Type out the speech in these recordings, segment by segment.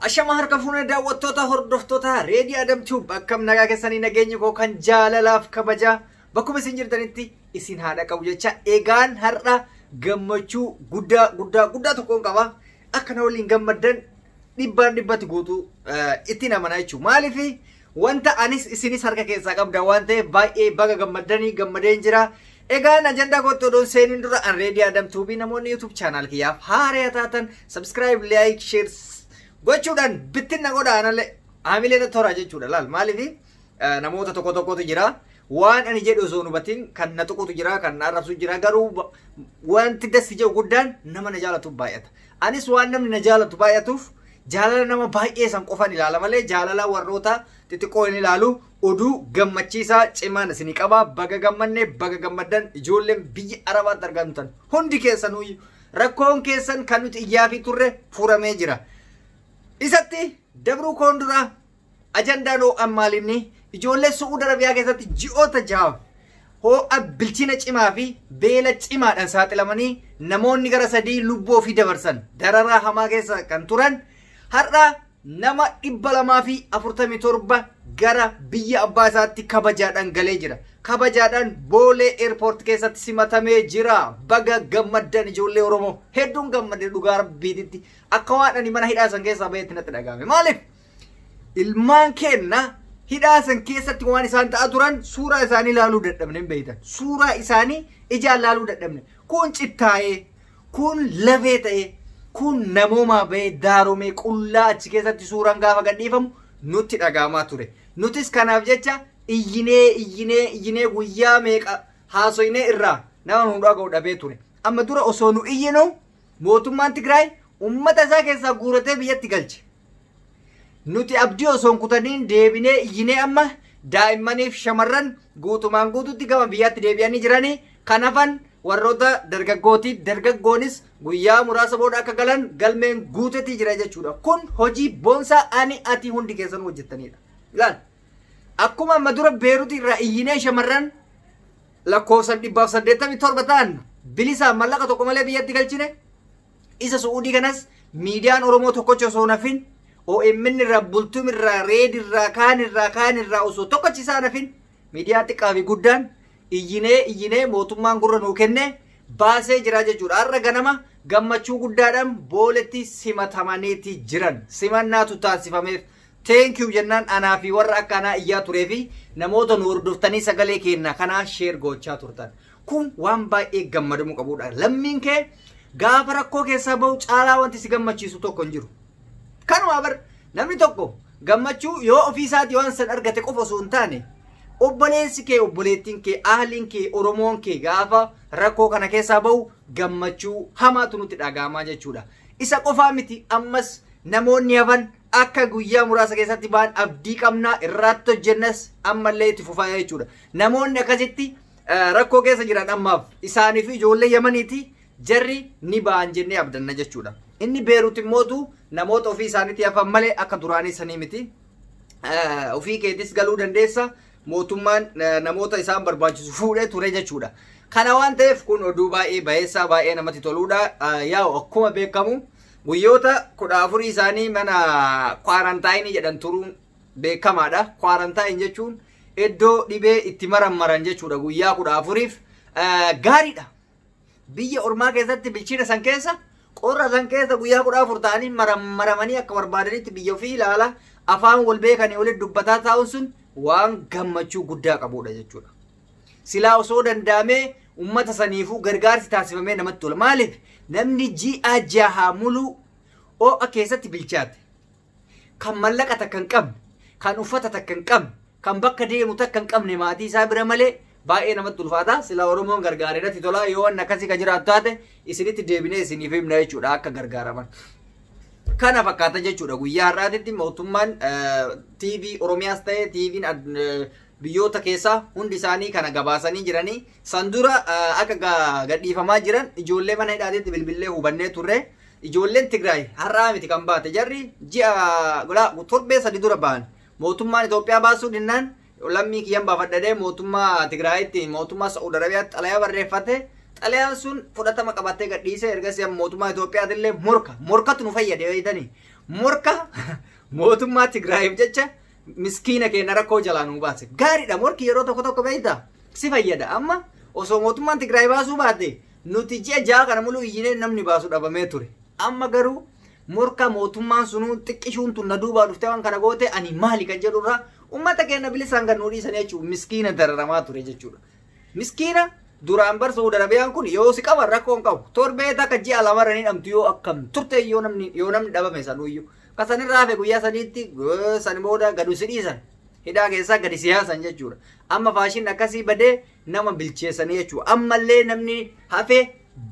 Ashama harka fuunee daawwattoota hordoftoota Reedii Adam Tube, akkam nagaa keessanii? Nageenyi koo kan jaalalaaf kabajaa bakkuma isin jirtanitti isin haadha qabu jecha. Egaan har'a gammachuu guddaa guddaa guddaa tokkoon qaba. Akka na waliin gammaddan dhibbaan dhibbatti guutuu ittiin amanaa jechuudha. Maaliif? Wanta anis isinis harka keessaa qabda waan ta'eef baay'ee baga gammaddanii, gammadeen jira. Egaan ajandaa kootti odoon seeniin dura, an Reedii Adam Tube, namoonni YouTube channel kiyyaaf haaraa taatan subscribe, like, share gochuudhaan bittinna godha, anallee haamilee na toraa jechuudha. Laal, maaliif? Namoota tokko tokkotu jira, waan ani jedhu osoo hin hubatin kan na tuqutu jira, kan na arrabsu jira. Garuu wanti dassi jedhu guddaan nama na jaalatu baay'ata. Anis waan namni na jaalatu baay'atuuf jaalala nama baay'ee san qofan ilaala malee jaalala warroota xixiqqoo hin ilaalu. Oduu gammachiisaa cimaan isinii qaba. Baga gammanne, baga gammaddan. Ijoolleen biyya Arabaatti argamtan hundi keessanuu rakkoon keessan kan nuti iyyaafii turre furamee jira. Isatti dabruu koon dura ajandaan ho'an maalinni? Ijoollee Su'uud Arabiyaa keessatti ji'oota 6 ho'a bilchina cimaa fi beela cimaadhaan saaxilamanii namoonni gara 3 lubbuu ofii dabarsan, dararaa hamaa keessa kan turan, har'a nama 247 gara biyya abbaa isaatti kabajaadhaan galee jira. Kabajaadhaan Boolee Airport keessatti simatamee jira. Baga gammaddan ijoollee Oromoo. Hedduun gammadde, dhugaa rabbiititti. Akka waan ani mana hidhaa san keessaa baheetti natti dhagahame. Maaliif? Ilmaan keenna hidhaa san keessatti waan isaan ta'aa turan suuraa isaanii ilaaluu dadhabne, hin beektan. Suuraa isaanii ijaan ilaaluu dadhabne. Kun cittaa'ee, kun lafee ta'ee, kun namoomaa bahee daaromee qullaa achi keessatti suuraan gaafa gadhiifamu nutti dhagahamaa ture. Nutis kanaaf jecha iyyinee iyyinee iyyinee guyyaa meeqa haasoyinee irraa nama nu dhaga'u dhabee ture. Amma dura osoo nu iyyinu mootummaan Tigraay uummata isaa keessaa guuratee biyyatti galche. Nuti abdii osoo hin kutaniin deebinee iyyinee amma daa'immaniif shamarran guutumaan guututti gama biyyaatti deebi'anii jiranii, kan hafan warroota dargaggootii, dargaggoonis guyyaa muraasa booda akka galan galmeen guutetti jira jechuudha. Kun hojii boonsaa ani ati hundi keessan hojjettanidha. Ilaal. Akkuma amma dura Beeruut irraa iyyinee shamarran lakkoofsan 187 ta'an bilisaan mallaqa tokko malee biyyatti galchine, isa Su'uudii kanas miidiyaan Oromoo tokkocha osoo hin hafin, OMN irraa, Bultum irraa, Reed irraa, kaan irraa, kaan irraa osoo tokkochi isaan hafin, miidiyaa xiqqaa fi guddaan iyyinee iyyinee mootummaan gurra nuu kenne baasee jira jechuudha. Har'a ganama gammachuu guddaadhaan Booletti simatamaniiti jiran. Simannaatu taasifameef. Thank you jennaan anaa fi warra akka anaa iyyaa turee fi namoota nu hordoftanii sagalee kenna kanaa share gochaa turtan. Kun waan baay'ee gammadamuu qabudha. Lammiin kee gaafa rakkoo keessaa bahu caalaa wanti si gammachiisu tokko hin jiru. Kanuma bar, namni tokko gammachuu yoo ofii isaatii waan san argate qofa osoo hin taane, obboleessi kee, obboleettiin kee, ahliin kee, Oromoon kee gaafa rakkoo kana keessaa bahu gammachuu hamaatu nutti dhaga'amaa jechuudha. Isa qofaa miti, ammas namoonni hafan akka guyyaa muraasa keessatti ba'an abdii qabnaa, irratti hojjennas, ammallee itti fufaa jechuudha. Namoonni akkasitti rakkoo keessa jiran ammaaf isaanii fi ijoollee Yamaniiti, jarri ni ba'an jennee abdanna jechuudha. Inni Beerut immootu namoota ofii isaaniitti hafan malee akka duraanii sanii miti. Ofii keetis galuu dandeessa. Mootummaan namoota isaan barbaachisu fuudhee ture jechuudha. Kana waan ta'eef kun oduu baay'ee bayeessaa, baay'ee namatti toludha. Yaa'u, akkuma beekamu guyyoota 14 isaanii mana quarantine jedhan turuun beekamaadha. Quarantine jechuun iddoo dhibee itti maran jechuudha, guyyaa 14f gaariidha. Biyya ormaa keessatti bilchina san keessa, qorra san keessa guyyaa 14 ta'anii maramanii akka barbaadanitti biyya ofii ilaala, afaan wal beekanii walitti dubbataa taa'uun sun waan gammachuu guddaa qabudha jechuudha. Silaa osoo danda'amee uummata saniifuu gargaarsi taasifamee namatti tola. Maaliif? Namni ji'a 6 muluu ho'a keessatti bilchaate, kan mallaqa takka hin qabne, kan uffata takka hin qabne, kan bakka deemu takka hin qabne maatii isaa bira malee baay'ee namatti ulfaata. Silaa Oromoon gargaaree natti tola. Yoo wanni akkasii kan jiraatu taate isinitti deebinee isiniif himna jechuudha akka gargaaraman. Kana fakkaata jechuudha. Guyyaa har'aatitti mootummaan TV Oromiyaas ta'e TV'n biyyoota keessaa hundi isaanii kana gabaasanii jiranii. San dura akka gadhiifamaa jiran ijoollee mana hidhaatitti bilbillee hubannee turre. Ijoolleen Tigraay har'aa miti kan baate, jarri ji'a torbee 3 dura ba'an. Mootummaan Itoophiyaa baasuu dinnaan lammii kiyyan baafadhadhee mootummaa Tigraayitti, mootummaa Saa'ud Arabiyaatti xalayaa barreeffate. Xalayaan sun fudhatama qabattee gadhiise. Ergasii mootummaa Itoophiyaatillee morka morkatu nu fayyade beeytanii. Morka mootummaa Tigraayiif jecha miskiina keenya rakkoo jalaa nuu baase. Gaariidha, morki yeroo tokko tokko beektaa si fayyada. Amma osoo mootummaan Tigraay baasuu baate nuti ji'a 6 kana muluu iyyinee namni baasu dhabamee ture. Amma garuu morka mootummaan sunuu xiqqishuun tun na duubaa dhuftee waan kana goote ani maali kan jedhurraa uummata keenya bilisaan kan nuu dhiisan jechuudha. Miskiina dararamaa ture jechuudha. Miskiina duraan bar Saudi Arabiyaan kun yoo si qaban rakkoo hin qabu. Torbee takka ji'a lamarra ni dhamtu yoo akkam turte yoo namni dhabame sanuyyuu. Kasanirraa hafe guyyaa sadiitti san booda gadu si dhiisan. Hidhaa keessaa gadi siyaasan jechuudha. Amma faashinni akkasii badee nama bilcheessanii jechuudha. Ammallee namni hafe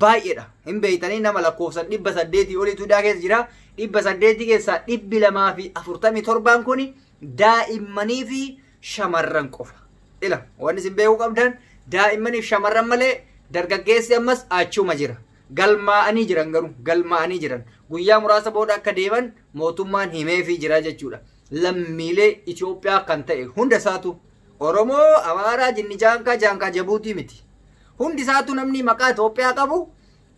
baay'eedha. Hin beeytanii nama lakkoofsan 800 oliitu hidhaa keessa jira. 800 keessaa 247 kun daa'immanii fi shamarran qofa. Ila wanni isin beekuu qabdan daa'immanii fi shamarran malee dargaggeessi ammas achuma jira. Galmaa'anii jiran garuu galmaa'anii jiran. Guyyaa muraasa booda akka deeman mootummaan himeefii jira jechuudha. Lammiilee Itoophiyaa kan ta'e hunda isaatu Oromoo, Amaaraa, Jinni Jaankaa, Jaankaa Jabuutii miti. Hundi isaatu namni maqaa Itoophiyaa qabu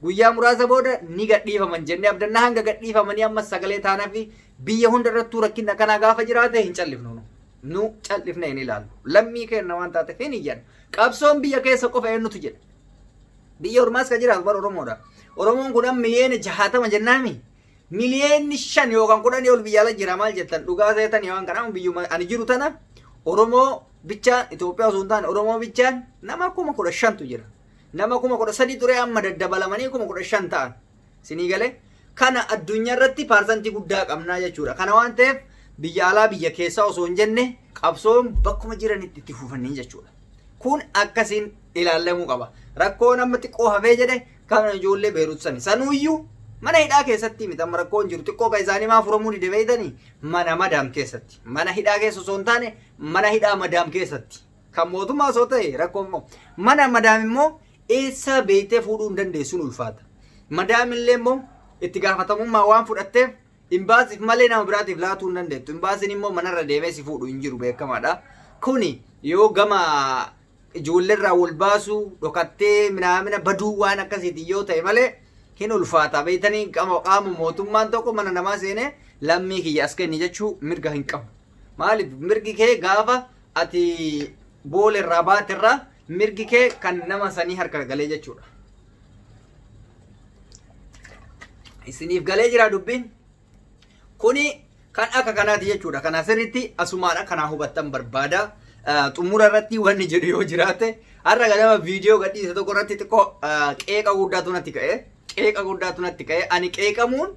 guyyaa muraasa booda ni gadhiifaman jennee abdannaa. Hanga gadhiifamanii ammas sagalee taanaa fi biyya hunda irrattuu rakkinni akkanaa gaafa jiraate hin callifnu. Nu callifne hin ilaallu. Lammii keenya waan taateef hin iyyannu. Qabsoon biyya keessa qofa eenyutu jedha. Biyya ormaas kan jiraatu bara Oromoodha. Oromoon kun miliyoona 60 jennaami. Miliyoonni 5 yookaan 10 ol biyya ala jira maal jettan dhugaa seetan waan kanaa biyyuma ani jiru tana Oromoo bichaan Itoophiyaa osoo hin taane Oromoo bichaan nama 15,000tu jira. Nama 13,000 ture amma daddabalamanii 15,000 ta'an. Sinii galee kana addunyaa irratti paarsantii guddaa qabnaa jechuudha. Kana waan ta'eef biyya alaa biyya keessaa osoo hin jenne qabsoon bakkuma jiranitti itti fufanii jechuudha. Kun akkasiin ilaalamuu qaba. Rakkoo nama xiqqoo hafee jedhe kan ijoollee Beerut sani. Sanuuyyuu mana hidhaa keessatti miti amma rakkoon jiru xiqqoo kan isaanii maa furamuu dide beeytanii mana madaam keessatti. Mana hidhaa keessa osoo hin taane mana hidhaa madaam keessatti. Kan mootummaa osoo ta'e rakkoon immoo mana madaam immoo eessa beeytee fuudhuu hin dandeessuun ulfaata. Madaam illee immoo itti gaafatamummaa waan fudhatteef imbaasiif malee nama biraatiif laatuu hin dandeettu. Imbaasiin immoo manarra deemee si fuudhu hin jiru beekamaadha. Kuni yoo gama ijoolleerraa wal baasuu dhokattee minaamina baduu waan akkasiitiin yoo ta'e malee hin ulfaata. Beeytanii qaama mootummaan tokko mana namaa seenee lammii kiyya as kenni jechuu mirga hin qabu. Maaliif mirgi kee gaafa ati boolerraa baaterraa mirgi kee kan nama sanii harka galee jechuudha. Isiniif galee jira dubbiin. Kuni kan akka kanaati jechuudha. Kana sirriitti asumaan akkanaa hubattan barbaada. Xumura irratti wanni jedhu yoo jiraate har'a ganama viidiyoo gadhiise tokko irratti xiqqoo qeeqa guddaatu natti ka'e. Qeeqa guddaatu natti ka'e. Ani qeeqamuun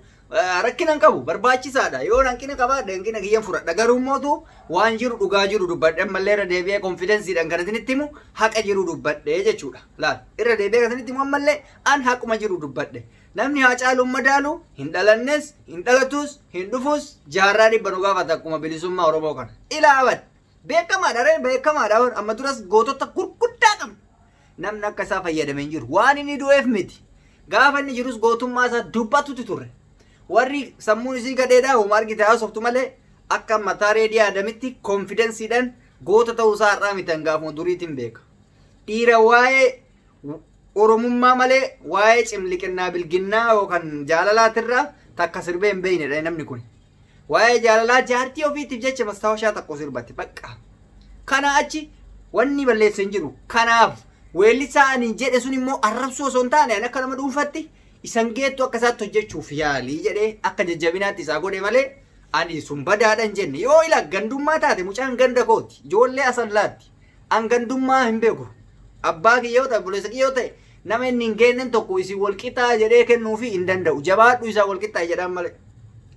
rakkina hin qabu barbaachisaadha. Yoo hanqina qabaadhe hanqina kiyyan fudhadha. Garuu immoo waan jiru dhugaa jiru dubbadhe ammallee irra deebi'ee konfidensiidhaan kan isinitti himu haqa jiru dubbadhe jechuudha. Laal irra deebi'ee kan isinitti himu ammallee an haquma jiru dubbadhe. Namni Haacaaluu madaalu hin dhalannes, hin dhalatus, hin dhufus jaarraa 100 nu gaafata akkuma bilisummaa Oromoo kana. Ilaa beekamaadha ree beekamaadha. Amma duras gootota gurguddaa qabna. Namni akka isaa fayyadamee hin jiru. Waan inni du'eef miti. Gaafa inni jirus gootummaa isaa dubbatutti turre. Warri sammuun isii gadheedhaa homaa argite haasoftu malee akka mataa Reedii Aadamitti konfidensiidhaan goota ta'uu isaa har'aa mitan gaafuma duriitiin beeka. Dhiira waa'ee Oromummaa malee waa'ee cimliqinnaa bilginnaa yookaan jaalalaatirraa takka sirbee hin beeknedha namni kun. Waa'ee jaalalaa jaartii ofiitiif jecha mastaawashaa tokko sirbate bakka. Kana achi wanni balleessa hin jiru. Kanaaf weellisaa ani jedhe sun immoo arrabsuu osoo hin taane ani akka nama dhuunfatti isan geettu akka isaatti hojjechuuf yaalii jedhee akka jajjabinaatti isaa godhe malee ani sun badaadha hin jenne. Yoo ila gandummaa taate mucaan ganda kooti ijoollee asallaatti an gandummaa hin beeku. Abbaa kiyya yoo ta'e obboleessa kiyya yoo ta'e nama inni hin geenne tokko isin wal qixaa jedhee kennuufi hin danda'u. Jabaadhu isaa wal qixaa jedhaan malee.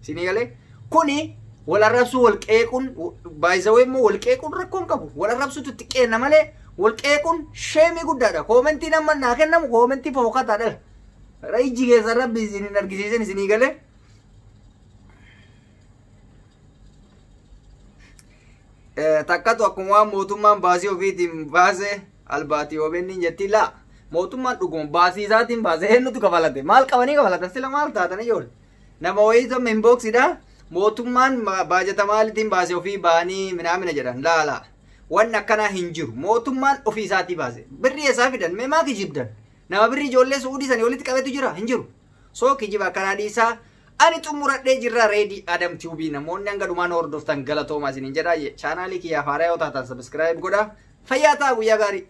Isinii galee kuni wal arrabsuu wal qeequun baay'isawee immoo wal qeequun rakkoo hin qabu. Wal arrabsuutu itti qeenna malee wal qeequun sheemii guddaadha. Koomentiin amma naa kennamu koomentii fokkataadha. Ijji keessa rabbi isin hin argisiisin isinii galee. Takkatu akkuma waan mootummaan baasii ofiitiin baase albaatii OBN jetti laa. Mootummaan dhuguma baasii isaatiin baase eenyutu kafalate? Maal qabanii kafalatan? Sila maal taatan ijoollee? Nama wayii tokko inboxidha. Mootummaan baajata maaliitiin baase ofii baanii minaamina jedhan laala. Wanni akkanaa hin jiru. Mootummaan ofii isaatii baase. Birrii eessaa fidan? Mee maa kijibdan? Nama birrii ijoollee Suudii sanii walitti qabetu jira? Hin jiru. Soo kijiba akkanaa dhiisaa. Ani xumuradhee jirra Reedii Adam Tube namoonni hanga dhumaan hordoftan galatoomaa isiniin jedha. Chaanaalii kiyyaaf haaraa yoo taatan subscribe godhaa. Fayyaa ta'aa guyyaa gaarii.